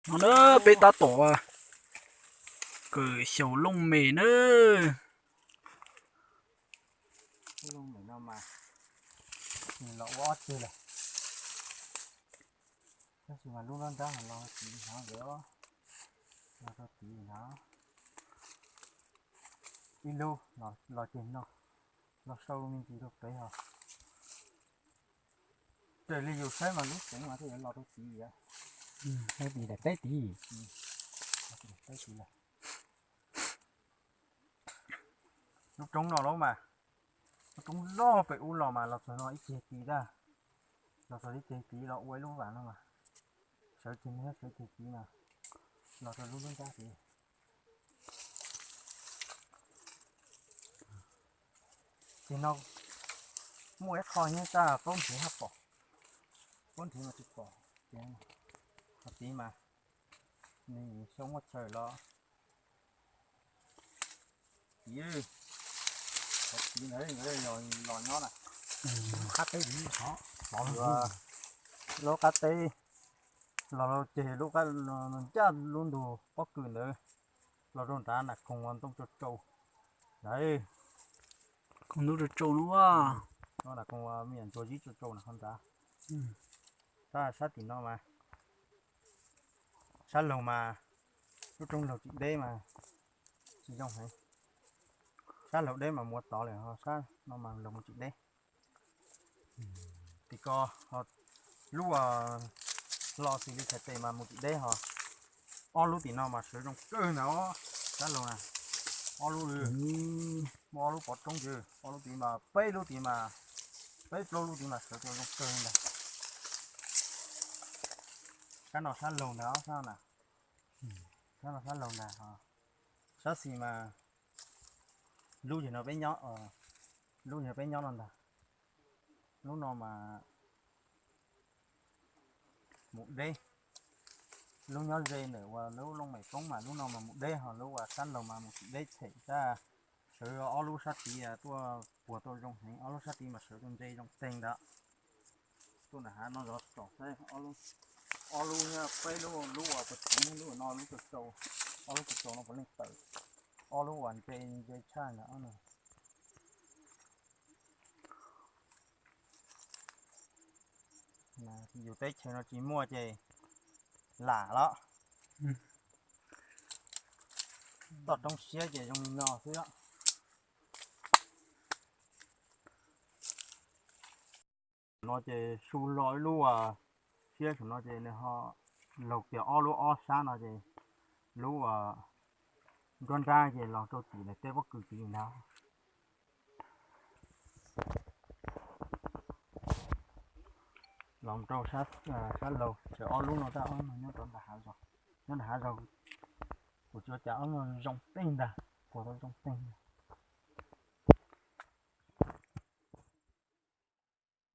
No na, peb tab tom kawm xyaum looj mem na. Looj mem no mas nws los ua ob teg lawm, tab sis mas lub nrab nrab los tiv hnov nkawd, los rau tiv hnov. Ib lub los ceg no, los sau me ntsis rau pem ho. Raws li yus saib mas lub xeev mas thiaj yuav los rau tiv, tiv peb tiv, peb tiv lawm. Lub roob no lawm mas, lub roob loj pem ub los mas los txog no ib ceg tiv tag, los txog ib ceg tiv los ua ib lub vas no mas, sawv ceg no thiab sawv ceg tiv no, los rau lub nrab tiv. Ces no muaj ib qho nyob taj paub nrhiav haj pom, paub nrhiav mas tsis pom, ces qhov tiv mas nws xyov muaj chaw los. Tiv, qhov tiv ntawd los nyob na, qab teb, lub qab teb los ceg lub, ncaj lub ntug pob kws ntawd los rau nrad nram koog ua ntoo tsau tsau ntawd. Koog ntoo tsau tsau no, nram koog ua me nyuam ntsuag zib tsau tsau na qhov nrad. Sab, sab tim no mas, sab laug mas, lub roob laug tsis deb mas tsis zoo heev. Sab laug deb mas mus tod lawm, ho sab no mas laug mus tsis deb. Tim ko, lub hlo xws li txhais tes mas mus tsis deb ho. Ob lub tim no mas sawv zoo kawg ntag, sab laug na. Ob lub, muaj ob lub pov roob ces ob lub tid mas, peb lub tid mas, peb plaub lub tid mas sawv zoo kawg ntag. Sab no sab laug ntag, sab no, sab no sab laug ntag. Sab xis mas lub yog no peb nyob, lub yog no peb nyob no ntag. Lub no mas mus deb. Lub nyob ze ntawm uas lub looj mem poob mas lub no mas mus deb, ho lub uas sab laug mas mus tsis deb them, sab sawv ob lub sab tid tuaj puag tau zoo heev, ob lub sab tid mas sawv tau ntse zoo teeg ntag. Tuaj nram hav no zov tsom saib, ob lub, peb lub, lub uas puag tod, lub no lub tsau tsau, ob lub tsau tsau no puav leej tawm, ob lub uas ntse ntse tshaj ntag ob no. Yus teb chaws no tsis muaj ces lam los. Toj roob siab ces zoo li no xwb. No ces su lo ib lub uas siab saum no ces nws ho laug kiag ob lub ob sab no ces lub uas nruab nrab ces los rau tim lawv tej pob kws tid ntag. Los rau sab laug tseem ob lub no, tab ob no nyob rau nram hav zoov, nyob nram hav zoov. Kuv tsis ua cas ob no zoo teeg ntag, puag tau zoo teeg ntag.